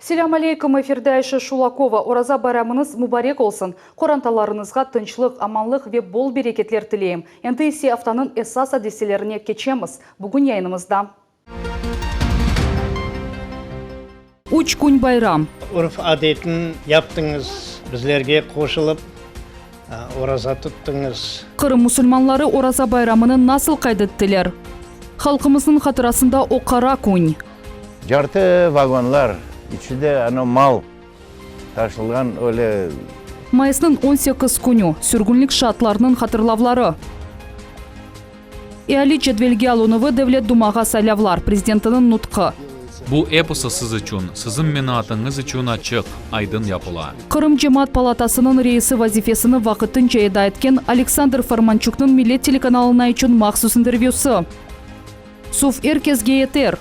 Selâm aleyküm, efirde Ayşe Şulakova. Oraza bayramıñız mubarek olsun! Qorantalarıñızğa tınçlıq, amanlıq ve bol bereketler tileyim. Endi ise aftanıñ esas adiselerine keçemiz. Bugün yayınımızda. Üç kün bayram. Urf-adetin yaptıñız, bizlerge qoşulıp oraza tuttıñız. Qırım musulmanları Oraza bayramını nasıl qayd ettiler? Halqımıznıñ hatırasında o qara kün. Cartı vagonlar, içinde ano mal taşılğan öyle. Mayısnıñ 18 künü, sürgünlik şaatlarınıñ hatırlavları. Eali cedvelge alınuvı, Devlet Dumağa saylavlar, prezidentiniñ nutqı. Bu episi siz içün, siziñ menaatıñız içün açıq, aydın yapıla. Qırım Cemaat palatasınıñ reisi vazifesini vaqtınca eda etken Aleksandr Formançuknıñ Millet telekanalına içün mahsus intervyüsı. Suv er kesge yeter.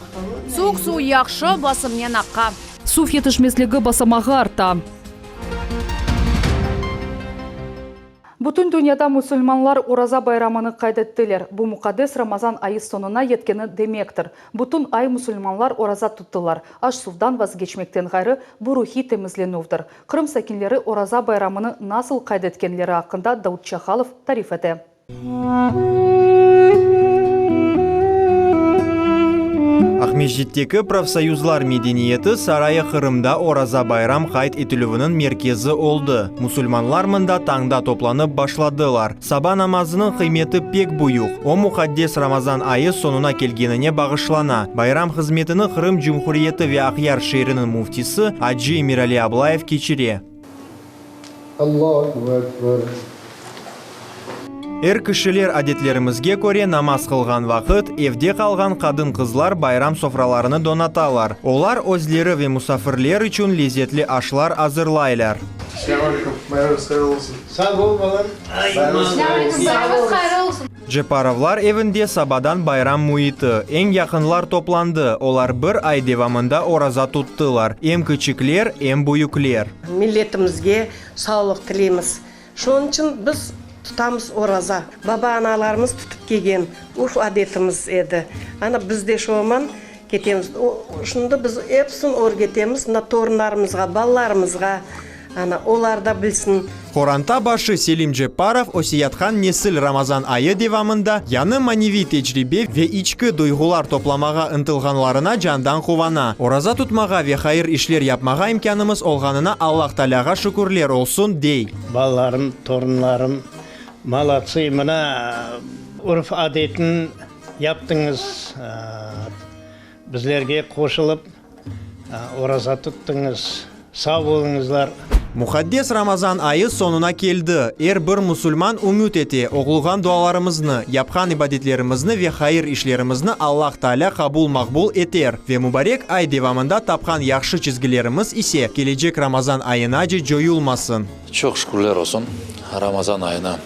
Suvuq suv yahşı, basımnen aqa. Suv yetişmezligi basamağı arta. Bütün dünyada musulmanlar Oraza bayramını qayd ettiler. Bu muqaddes Ramazan ayı soñuna yetkeni demektir. Bütün ay musulmanlar oraza tuttılar. Aş-suvdan vazgeçmekten ğayrı, bu ruhiy temizlenüvdir. Qırım sakinleri Oraza bayramını nasıl qayd etkenleri aqqında Davut Çahalov tarif ete. Aqmescitteki Profsoyuzlar medeniyeti sarayı Qırımda Oraza bayram qayd etilüviniñ merkezi oldı. Musulmanlar mında tañda toplanıp başladılar. Saba namazınıñ qıymeti pek büyük, o muqaddes Ramazan ayı soñuna kelgenine bağışlana. Bayram hızmetini Qırım Cumhuriyeti ve Aqyar şeeriniñ müftisi acı Emirali Ablayev keçire. Allahu Ekber. Er kişiler adetlerimizge köre namaz qılğan vaqıt, evde qalğan qadın-qızlar bayram sofralarını donatalar. Olar özleri ve musafirler içün lezetli aşlar azırlaylar. Selâm aleyküm, bayramıñız hayırlı olsun. Sağ ol, balam. Selâm aleyküm, bayramıñız hayırlı olsun. Ceparovlar evinde sabadan bayram müiti, eñ yaqınlar toplandı, olar bir ay devamında oraza tuttılar, em kiçikler, em büyükler. Milletimizge sağlıq tileymiz. Şonıñ içün biz tutamız oraza. Baba-analarımız tutıp kelgen urf-adetimiz edi. Ana biz de şoman ketemiz. Şunı biz episini örgetemiz mına torunlarımızğa, balalarımızğa. Ana olar da bilsin. Qoranta başı Selim Cepparov öseyatqan nesil Ramazan ayı devamında yañı maneviy tecribe ve içki duyğular toplamağa ıntılğanlarına candan quvana. Oraza tutmağa ve hayır işler yapmağa imkânımız olğanına Allah Taalâğa şükürler olsun, dey. Balalarım, torunlarım, molodцы, mına urf-adetin yaptıñız, bizlerge qoşulıp oraza tuttıñız. Sağ oluñızlar. Muqaddes Ramazan ayı soñuna keldi. Er bir musulman ümüt ete, oqulğan dualarımıznı, yapqan ibadetlerimizni ve hayır işlerimizni Allah Taalâ qabul-maqbul eter ve mubarek ay devamında tapqan yahşı çizgilerimiz ise kelecek Ramazan ayınace coyulmasın. Çoq şükürler olsun, Ramazan ayını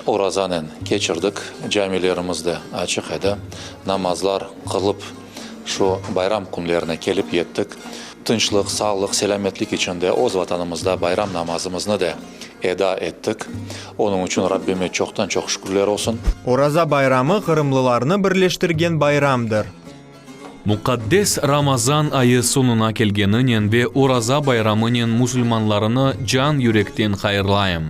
orazanen keçirdik, camilerimiz de açıq edi, namazlar qılıp, Şu bayram künlerine kelip yettik. Tınçlıq, sağlıq, selâmetlik içinde öz Vatanımızda bayram namazımıznı da eda ettik. Onıñ içün Rabbime çoqtan-çoq şükürler olsun. Oraza bayramı qırımlılarnı birleştirgen bayramdır. Muqaddes Ramazan ayı soñuna kelgeninen ve Oraza bayramınen musulmanlarını can-yürekten hayırlayım.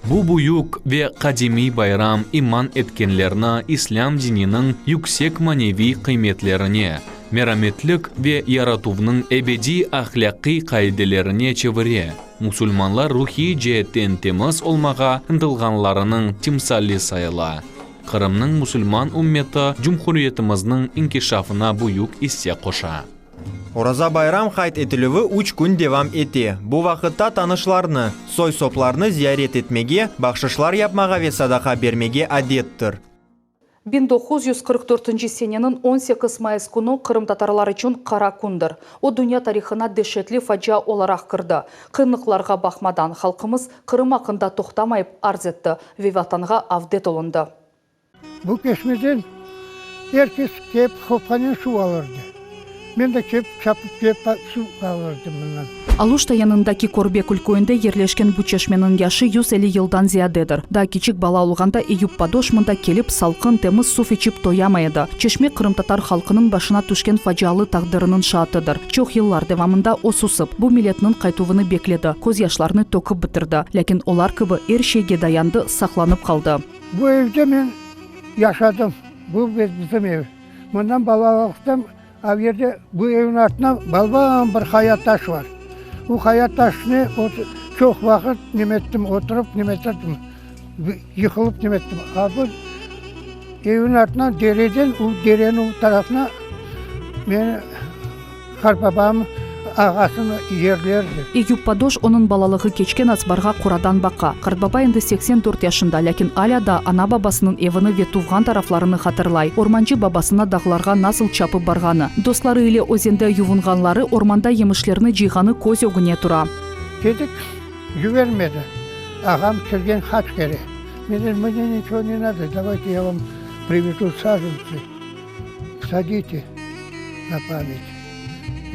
Bu büyük ve qadimiy bayram iman etkenlerni İslâm dininiñ yüksek maneviy qıymetlerine, merametlik ve yaratuvnıñ ebediy ahlâqiy qaidelerine çevire, musulmanlar ruhiy ceetten temiz olmağa ıntılğanlarınıñ timsali sayıla. Qırımnıñ musulman ümmeti cumhuriyetimizniñ inkişafına büyük isse qoşa. Oraza bayram qayd etilüvi üç kün devam ete. Bu vaqıtta tanışlarnı, soy-soplarnı ziyaret etmege, bahşışlar yapmağa ve sadaqa bermege adettir. 1944 seneniñ 18 mayıs künü qırımtatarlar içün qara kündir. O, dünya tarihına deşetli facia olaraq kirdi. Qıyınlıqlarğa baqmadan, halqımız Qırım aqqında toqtamayıp arz etti ve Vatanğa avdet olundı. Bu çeşmeden er kes kelip hopqanen suv alırdı. Men de kelip, çapıp kelip suv alırdım mından. Aluşta yanındaki Körbekül köyünde yerleşken bu çeşmeniñ yaşı 150 yıldan ziyadedir. Daa kiçik bala olğanda Eyüp Padoş mında kelip, salqın, temiz suv içip toyamay edi. Çeşme qırımtatar halqınıñ başına tüşken facialı taqdiriniñ şaatıdır. Çoq yıllar devamında o susıp, bu milletniñ qaytuvını bekledi, közyaşlarını töküp bitirdi. Lâkin olar kibi er şeyge dayandı, saqlanıp qaldı. Bu evde men yaşadım. Bu bizim ev. Mından balalıqtan av yerde bu evniñ artında balban bir qaya taş bar. O qaya taşnı çoq vaqıt nemettim, oturıp nemetirdim, yıqılıp nemettim. A bu evniñ artından dereden, o dereniñ o tarafına meni qartbabam ağasınıñ yerleri. Eyüp Padoş onıñ balalığı keçken azbarğa qoradan baqa. Qartbaba endi 84 yaşında, lâkin alâ daa ana-babasınıñ evini ve tuvğan taraflarını hatırlay. Ormancı babasına dağlarğa nasıl çapıp barğanı, dostları ile özende yuvunğanları, ormanda yemişlerni cıyğanı köz ögüne tura. Dedik, yibermedi. Ağam kelgen qaç kere. Men dedim, mne niçego ne nado, davayte ya vam privezu sajenцы, sadite na pamять.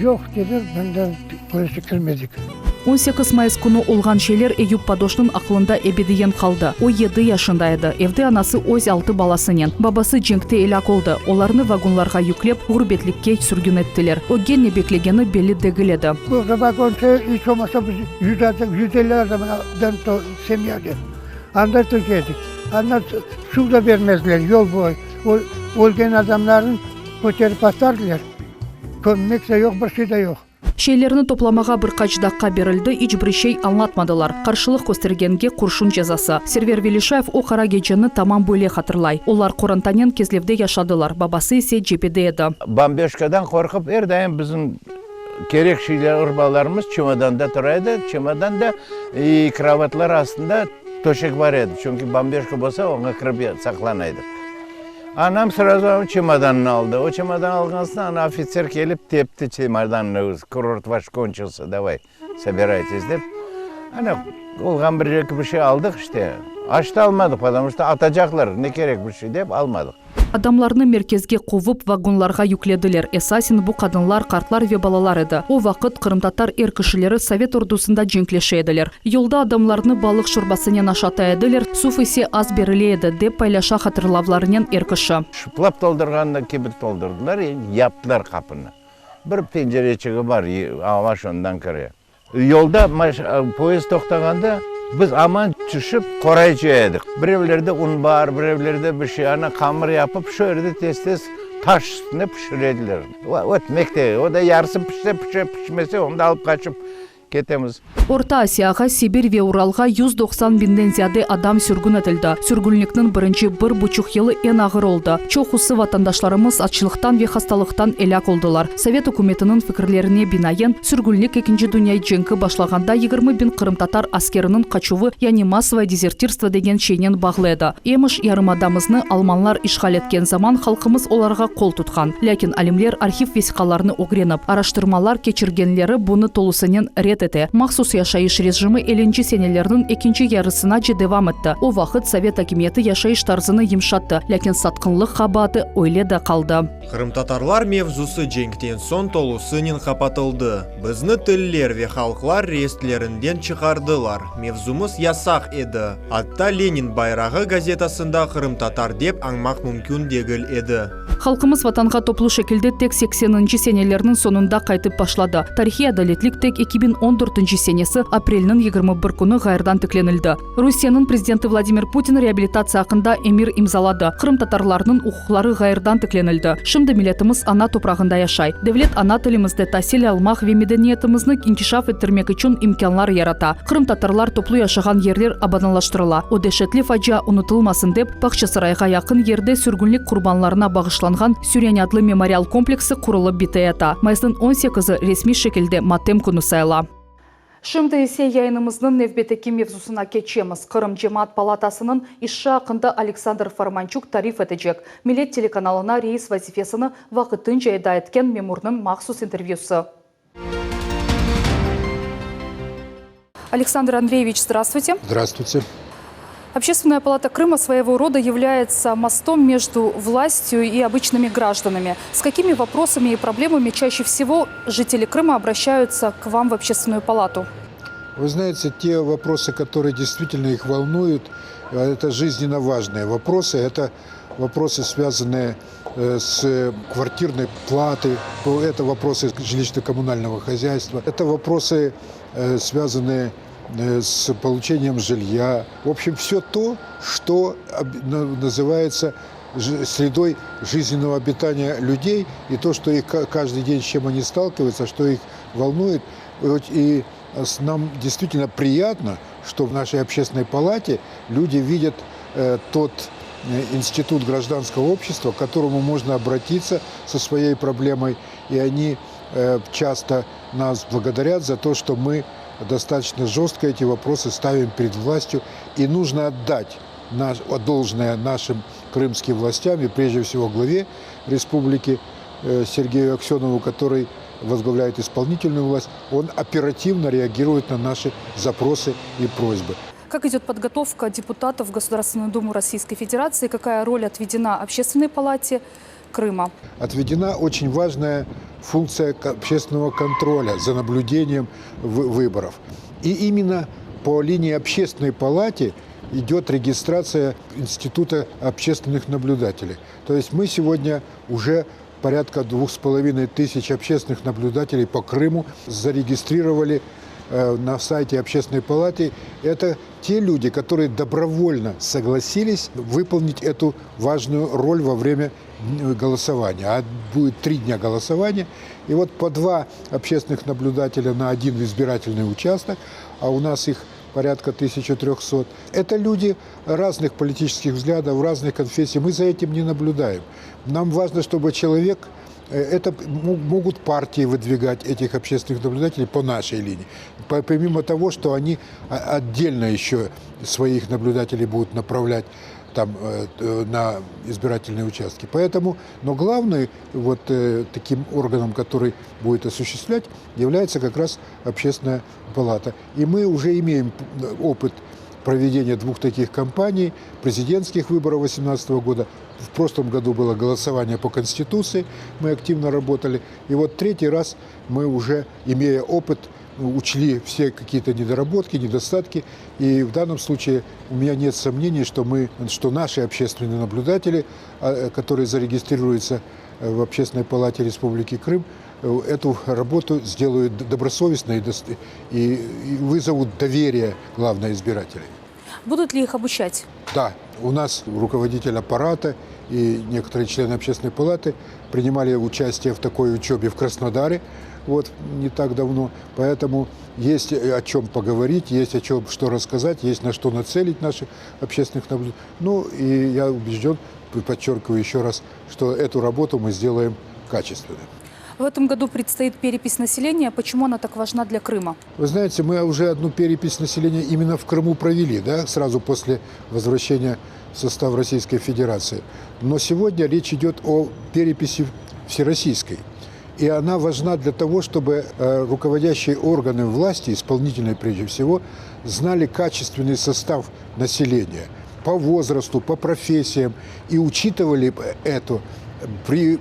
Yoq, dedi, mında polise kirmedik. 18 mayıs künü olğan şeyler Eyüp Padoşnıñ aqlında ebediyen qaldı. O yedi yaşında edi. Evde anası öz altı balasınen. Babası cenkte elâk oldı. Olarnı vagonlarğa yüklep, ğurbetlikke sürgün ettiler. Ögge ne beklegeni belli degil edi. Bu vagonda iç olmasa biz yüz adam, 150 adamdan semya dep. Anda töşedik. Anda suv da bermezdiler yol boyu. Ölgen adamlarnı köterip atardılar. Kömmek de yoq, bir şey de yoq. Şeylerni toplamağa bir qaç daqqa berildi, iç bir şey añlatmadılar. Qarşılıq köstergenge qurşun cezası. Server Velişayev o qara geceni tamam böyle hatırlay. Olar qorantanen Kezlevde yaşadılar, babası ise cebede edi. Bombeşkadan qorqıp, er daim bizim kerek şeyler, urbalarımız çemodanda tura edi. Çemodan da i krovatlar astında töşek bar edi, çünki bombeşka bolsa, oña kirip saqlana edik. Anam srazu çemodanını aldı. O çemodan alğan soñ, ana ofitser kelip tepti çemodannı, kurort vaş konçilsâ, davay, sobiraytes dep. Ana, olğan bir eki bir şey aldıq işte. Aş da almadıq, potomu çto atacaqlar, ne kerek bir şey dep almadıq. Adamlarnı merkezge quvıp, vagonlarğa yüklediler. Esasen bu qadınlar, qartlar ve balalar edi. O vaqıt qırımtatar er kişileri sovet ordusında cenkleşe ediler. Yolda adamlarnı balıq şorbasınen aşata ediler, suv ise az berile edi, dep paylaşa hatırlavlarınen er kişi. Şıplap toldurğanı kibi toldurdılar, yaptılar qapını. Bir pencereçigi bar, ava şondan kire. Yolda poyezd toqtağanda biz aman tüşip qoray cıya edik. Birevlerde un bar, birevlerde bir şey, ana qamır yapıp şu yerde tez-tez taş üstünde pişire ediler. Ötmek de, o da yarısı pişse pişe, pişmese onı da alıp qaçıp Ketemiz. Orta Asiyağa, Sibir ve Uralğa 190 biñden ziyade adam sürgün etildi. Sürgünlikniñ birinci bir buçuq yılı eñ ağır oldı. Çoqusı vatandaşlarımız açlıqtan ve hastalıqtan elâk oldılar. Sovet ükümetiniñ fikirlerine binaen, sürgünlik Ekinci dünya cenki başlağanda 20 biñ qırımtatar askeriniñ qaçuvı, yani massovое dezertirstvo degen şeynen bağlı edi. Emiş, yarımadamıznı almanlar işğal etken zaman halqımız olarğa qol tutqan. Lâkin alimler arhiv vesiqalarını ögrenip, araştırmalar keçirgenleri bunı tolusınen red ete. Mahsus yaşayış rejimi ellinci senelerniñ ekinci yarısınace devam etti. O vaqıt sovet akimiyeti yaşayış tarzını yımşattı, lâkin satqınlıq qabaatı öyle de qaldı. Qırımtatarlar mevzusı cenkten soñ tolusınen qapatıldı. Bizni tiller ve halqlar reestlerinden çıqardılar, mevzumız yasaq edi, atta Lenin bayrağı gazetasında qırımtatar dep añmaq mümkün degil edi. Halqımız Vatanğa toplu şekilde tek sekseninci senelerniñ soñunda qaytıp başladı. Tarihiy adaletlik tek 2014 senesi aprelniñ 21 künü ğayrıdan tiklenildi. Rusiyeniñ prezidenti Vladimir Putin reabilitatsiya aqqında emir imzaladı, qırımtatarlarnıñ uquqları ğayrıdan tiklenildi. Şimdi milletimiz ana toprağında yaşay. Devlet ana tilimizde tasil almaq ve medeniyetimizni inkişaf ettirmek içün imkânlar yarata. Qırımtatarlar toplu yaşağan yerler abadanlaştırıla. O deşetli facia unutılmasın dep, Bağçasarayğa yaqın yerde sürgünlik qurbanlarına bağışlanğan Süren adlı memorial kompleksi qurulıp biteyata. Mayısnıñ on sekizi resmiy şekilde matem künü sayıla. Şimdi ise yayınımıznıñ nevbetteki mevzusına keçemiz. Qırım Cemaat palatasınıñ işi aqqında Aleksandr Formançuk tarif etecek, Millet telekanalına reis vazifesini vaqtınca eda etken memurnıñ mahsus intervyüsi. Aleksandr Andreyeviç, zdravstvuyte. Zdravstvuyte. Общественная палата Крыма своего рода является мостом между властью и обычными гражданами. С какими вопросами и проблемами чаще всего жители Крыма обращаются к вам в Общественную палату? Вы знаете, те вопросы, которые действительно их волнуют, э, это жизненно важные вопросы. Это вопросы, связанные э, с квартирной платой, это вопросы жилищно-коммунального хозяйства, это вопросы, э, связанные с получением жилья. В общем, все то, что называется средой жизненного обитания людей и то, что их каждый день, с чем они сталкиваются, что их волнует. И нам действительно приятно, что в нашей общественной палате люди видят э, тот э, институт гражданского общества, к которому можно обратиться со своей проблемой, и они э, часто нас благодарят за то, что мы достаточно жестко эти вопросы ставим перед властью, и нужно отдать наш, должное нашим крымским властям, и прежде всего главе республики Сергею Аксенову, который возглавляет исполнительную власть, он оперативно реагирует на наши запросы и просьбы. Как идет подготовка депутатов в Государственную Думу Российской Федерации? Какая роль отведена Общественной палате Крыма? Отведена очень важная функция общественного контроля за наблюдением выборов. И именно по линии Общественной палаты идет регистрация Института общественных наблюдателей. То есть мы сегодня уже порядка 2500 общественных наблюдателей по Крыму зарегистрировали э, на сайте Общественной палаты. Это те люди, которые добровольно согласились выполнить эту важную роль во время голосования. А будет три дня голосования. И вот по два общественных наблюдателя на один избирательный участок, а у нас их порядка 1300. Это люди разных политических взглядов, разных конфессий. Мы за этим не наблюдаем. Нам важно, чтобы человек э, это могут партии выдвигать этих общественных наблюдателей по нашей линии. Помимо того, что они отдельно еще своих наблюдателей будут направлять там, э, э, на избирательные участки. Поэтому, но главный вот таким органом, который будет осуществлять, является как раз общественная палата. И мы уже имеем опыт проведения двух таких кампаний, президентских выборов 2018 года. В прошлом году было голосование по Конституции, мы активно работали. И вот третий раз мы уже, имея опыт, учли все какие-то недоработки, недостатки. И в данном случае у меня нет сомнений, что, мы, что наши общественные наблюдатели, а, которые зарегистрируются э, в Общественной палате Республики Крым, э, эту работу сделают добросовестно и, и вызовут доверие, главное, избирателей. Будут ли их обучать? Да, у нас руководитель аппарата и некоторые члены общественной палаты принимали участие в такой учебе в Краснодаре вот не так давно. Поэтому есть о чем поговорить, есть о чем что рассказать, есть на что нацелить наших общественных наблюдателей. Ну и я убежден, подчеркиваю еще раз, что эту работу мы сделаем качественно. В этом году предстоит перепись населения. Почему она так важна для Крыма? Вы знаете, мы уже одну перепись населения именно в Крыму провели, да, сразу после возвращения в состав Российской Федерации. Но сегодня речь идет о переписи всероссийской. И она важна для того, чтобы э, руководящие органы власти, исполнительные прежде всего, знали качественный состав населения по возрасту, по профессиям и учитывали это при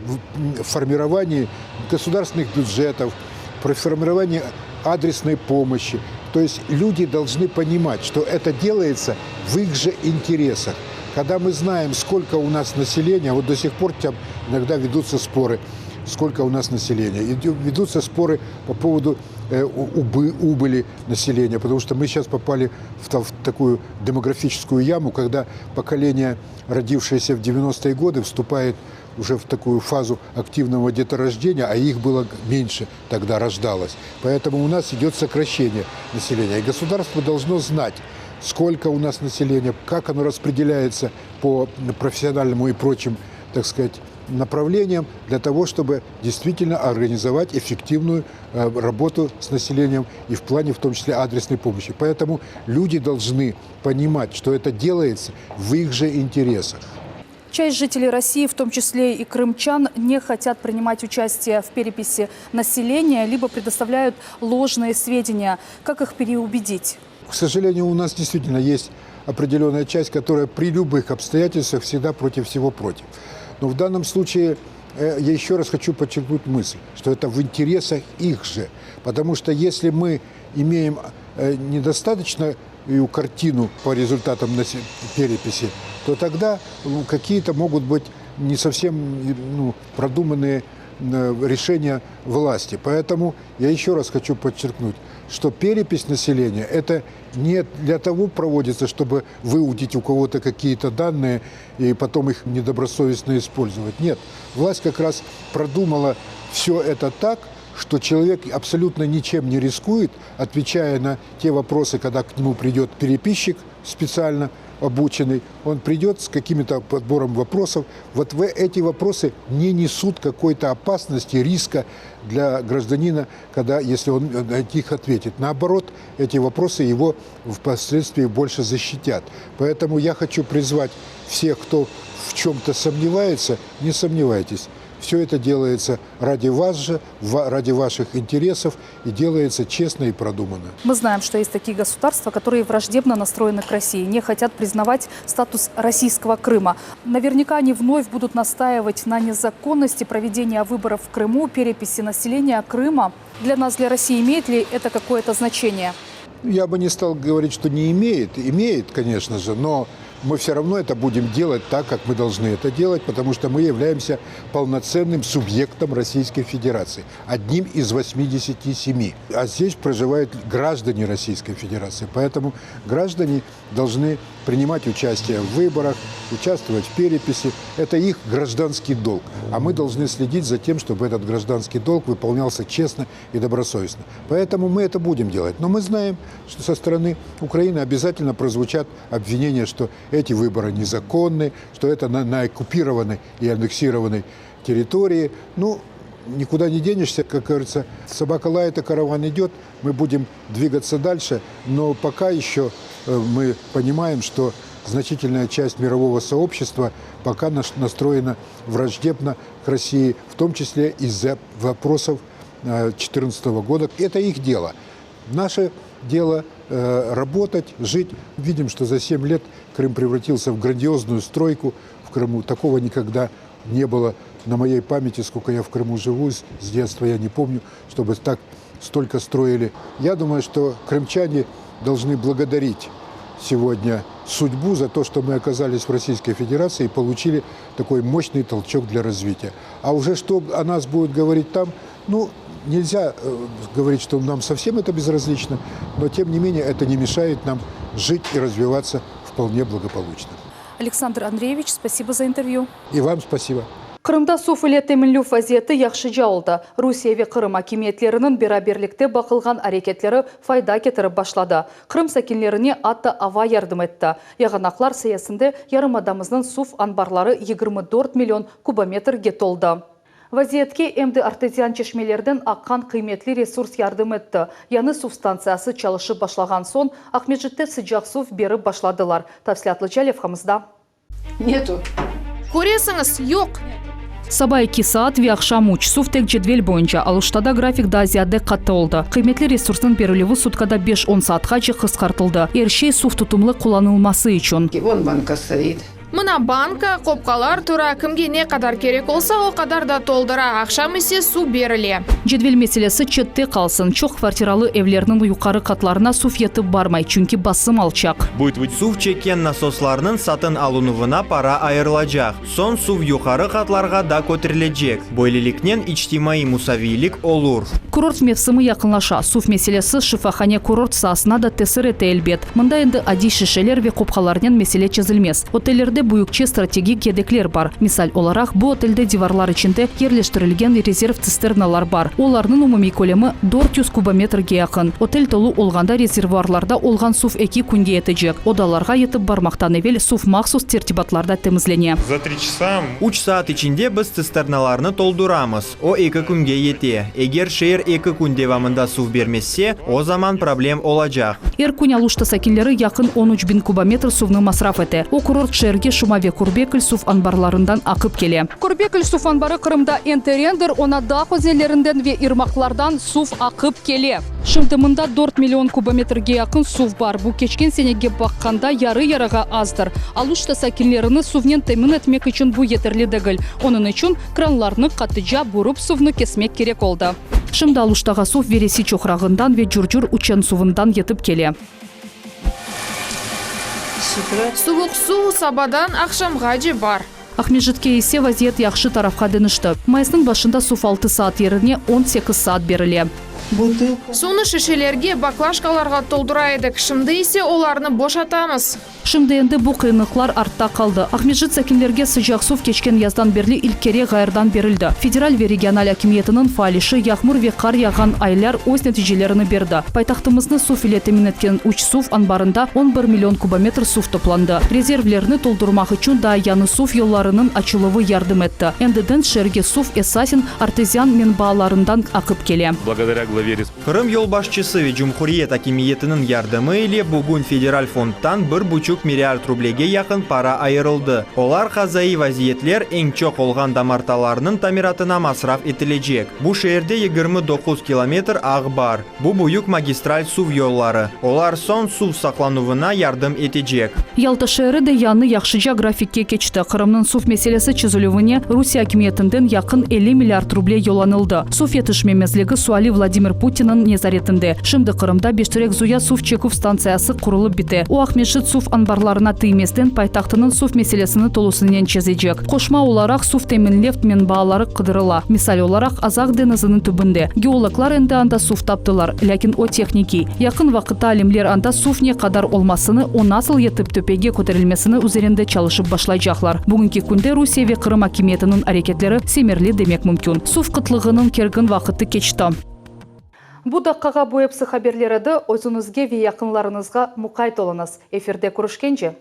формировании государственных бюджетов, при формировании адресной помощи. То есть люди должны понимать, что это делается в их же интересах. Когда мы знаем, сколько у нас населения, вот до сих пор там иногда ведутся споры, сколько у нас населения. И ведутся споры по поводу э, убы, убыли населения, потому что мы сейчас попали в, в такую демографическую яму, когда поколение, родившееся в 90-е годы, вступает уже в такую фазу активного деторождения, а их было меньше тогда рождалось. Поэтому у нас идет сокращение населения. И государство должно знать, сколько у нас населения, как оно распределяется по профессиональному и прочим, так сказать, направлениям, для того, чтобы действительно организовать эффективную э, работу с населением и в плане, в том числе, адресной помощи. Поэтому люди должны понимать, что это делается в их же интересах. Часть жителей России, в том числе и крымчан, не хотят принимать участие в переписи населения, либо предоставляют ложные сведения. Как их переубедить? К сожалению, у нас действительно есть определенная часть, которая при любых обстоятельствах всегда против всего против. Но в данном случае э, я еще раз хочу подчеркнуть мысль, что это в интересах их же. Потому что если мы имеем э, недостаточно картину по результатам переписи, то тогда ну, какие-то могут быть не совсем ну, продуманные э, решения власти. Поэтому я еще раз хочу подчеркнуть, что перепись населения – это не для того проводится, чтобы выудить у кого-то какие-то данные и потом их недобросовестно использовать. Нет, власть как раз продумала все это так, что человек абсолютно ничем не рискует, отвечая на те вопросы, когда к нему придет переписчик специально обученный, он придет с каким-то подбором вопросов. Вот в эти вопросы не несут какой-то опасности, риска для гражданина, когда, если он на них ответит. Наоборот, эти вопросы его впоследствии больше защитят. Поэтому я хочу призвать всех, кто в чем-то сомневается, не сомневайтесь. Все это делается ради вас же, ради ваших интересов и делается честно и продуманно. Мы знаем, что есть такие государства, которые враждебно настроены к России, не хотят признавать статус российского Крыма. Наверняка они вновь будут настаивать на незаконности проведения выборов в Крыму, переписи населения Крыма. Для нас, для России, имеет ли это какое-то значение? Я бы не стал говорить, что не имеет. Имеет, конечно же, но мы все равно это будем делать так, как мы должны это делать, потому что мы являемся полноценным субъектом Российской Федерации, одним из 87. А здесь проживают граждане Российской Федерации, поэтому граждане должны принимать участие в выборах, участвовать в переписи. Это их гражданский долг. А мы должны следить за тем, чтобы этот гражданский долг выполнялся честно и добросовестно. Поэтому мы это будем делать. Но мы знаем, что со стороны Украины обязательно прозвучат обвинения, что эти выборы незаконны, что это на, на оккупированной и аннексированной территории. Ну, никуда не денешься, как говорится, собака лает, а караван идет, мы будем двигаться дальше, но пока еще э, мы понимаем, что значительная часть мирового сообщества пока настроена враждебно к России, в том числе из-за вопросов 2014 года. Это их дело. Наше дело э, работать, жить. Видим, что за 7 лет Крым превратился в грандиозную стройку в Крыму. Такого никогда не было на моей памяти, сколько я в Крыму живу, с детства я не помню, чтобы так столько строили. Я думаю, что крымчане должны благодарить сегодня судьбу за то, что мы оказались в Российской Федерации и получили такой мощный толчок для развития. А уже что о нас будут говорить там, ну, нельзя э, говорить, что нам совсем это безразлично, но тем не менее это не мешает нам жить и развиваться вполне благополучно. Александр Андреевич, спасибо за интервью. И вам спасибо. Qırımda suv ile teminlev vaziyeti yahşıca oldı. Rusiye ve Qırım akimiyetleriniñ beraberlikte baqılğan areketleri fayda ketirip başladı. Qırım sakinlerine atta ava yardım etti. Yağanaqlar sayesinde yarımadamıznıñ suv anbarları 24 million kubometrge toldı. Vaziyetke em de artezian çeşmelerden aqqan qıymetli resurs yardım etti. Yañı suv stantsiyası çalışıp başlağan soñ Aqmescitte sıcaq suv berip başladılar. Tafsilâtlıca levhamızda. Нету. Köresiñiz, yoq. Saba 2 saat ve aqşam 3 suv tek cedvel boyunca Aluştada grafik daa ziyade qattı oldı. Qıymetli resursnıñ berilüvi sutkada 5-10 saatqace qısqartıldı. Er şey suv tutumlı qullanılması içün. Вон банка стоит. Mına banka, qopqalar tura, kimge ne qadar kerek olsa, o qadar da toldura. Aqşam ise suv berile. Cedvel meselesi çette qalsın. Çoq kvartiralı evlerniñ yuqarı qatlarına suv yetip barmay, çünki basım alçaq. Suv çekken nasoslarnıñ satın alınuvına para ayırılacaq. Soñ suv yuqarı qatlarğa da köterilecek. Böyleliknen içtimaiy musaviylik olur. Kurort mevsimi yaqınlaşa. Suv meselesi şifahane kurort saasına da tesir ete elbet. Mında endi adiy şişeler ve qopqalarnen mesele çezilmez. Otellerde büyükçe strategik yedekler bar. Misal olaraq, bu otelde divarlar içinde yerleştirilgen rezerv tsisternalar bar. Olarnıñ umumiy kölemi 400 kubometrge yaqın. Otel tolu olğanda rezervuarlarda olğan suv eki künge yetecek. Odalarğa yetip barmaqtan evel suv mahsus tertibatlarda temizlene. За три часа 3 saat içinde biz tsisternalarnı tolduramız. O eki künge yete. Eger şeer eki kün devamında suv bermese, o zaman problem olacaq. Er kün Aluşta sakinleri yaqın 13 biñ kubometr suvnı masraf ete. O kurort şeerge Şuma ve Körbekül suv anbarlarından aqıp kele. Körbekül suv anbarı Qırımda eñ terendir, oña dağ özenlerinden ve irmaqlardan suv aqıp kele. Şimdi mında dört million kubometrge yaqın suv bar, bu keçken senege baqqanda yarı-yarığa azdır. Aluşta sakinlerini suvnen temin etmek içün bu yeterli degil, onıñ içün kranlarnı qatıca burıp suvnı kesmek kerek oldı. Şimdi Aluştağa suv Veresi çoqrağından ve Cürcür uçen suvundan yetip kele. Suvuq suv sabadan aqşamğace bar. Aqmescitke ise vaziyet yahşı tarafqa deñişti. Mayısnıñ başında suv altı saat yerine 18 saat berile. Suvnı şişelerge, baklaşkalarğa toldura edik, şimdi ise olarnı boşatamız. Şimdi endi bu qıyınlıqlar artta qaldı. Aqmescit sakinlerge sıcaq suv keçken yazdan berli ilk kere ğayırdan berildi. Federal ve regional akimiyetiniñ faal işi, yağmur ve qar yağğan aylar öz neticelerini berdi. Paytahtımıznı suv ile temin etken üç suv anbarında 11 million kubometr suv toplandı. Rezervlerni toldurmaq içün daa yañı suv yollarınıñ açıluvı yardım etti. Endiden şeerge suv esasen artezian menbaalarından aqıp kele. Qırım yolbaşçısı ve cumhuriyet akimiyetiniñ yardımı ile bugün federal fondtan bir buçuq milliard rublege yaqın para ayırıldı. Olar qazaiy vaziyetler eñ çoq olğan damartalarnıñ tamiratına masraf etilecek. Bu şeerde 29 kilometr ağ bar. Bu büyük magistral suv yolları. Olar soñ suv saqlanuvına yardım etecek. Yalta şeeri de yañı yahşıca grafikke keçti. Qırımnıñ suv meselesi çezilüvine Rusiye akimiyetinden yaqın 50 milliard ruble yollanıldı. Suv yetişmemezligi suali Vladimir Putinniñ nezaretinde. Şimdi Qırımda Beşterek Zuya suv çeküv stantsiyası qurulıp bite. O, Aqmescit suv anbarlarına tiymezden paytahtınıñ suv meselesini tolusınen çezecek. Qoşma olaraq suv teminlev menbaaları qıdırıla. Misal olaraq, Azaq deñiziniñ tübünde. Geologlar endi anda suv taptılar, lâkin o tehnikiy. Yaqın vaqıtta alimler anda suv ne qadar olmasını, o nasıl yetip töpege köterilmesini üzerinde çalışıp başlaycaqlar. Bugünki künde Rusiye ve Qırım akimiyetiniñ areketleri semerli demek mümkün. Suv qıtlığınıñ kergin vaqıtı keçti. Bu daqqağa bu epsi haberler edi. Özüñizge ve yaqınlarıñızğa muqayt oluñız. Efirde körüşkence!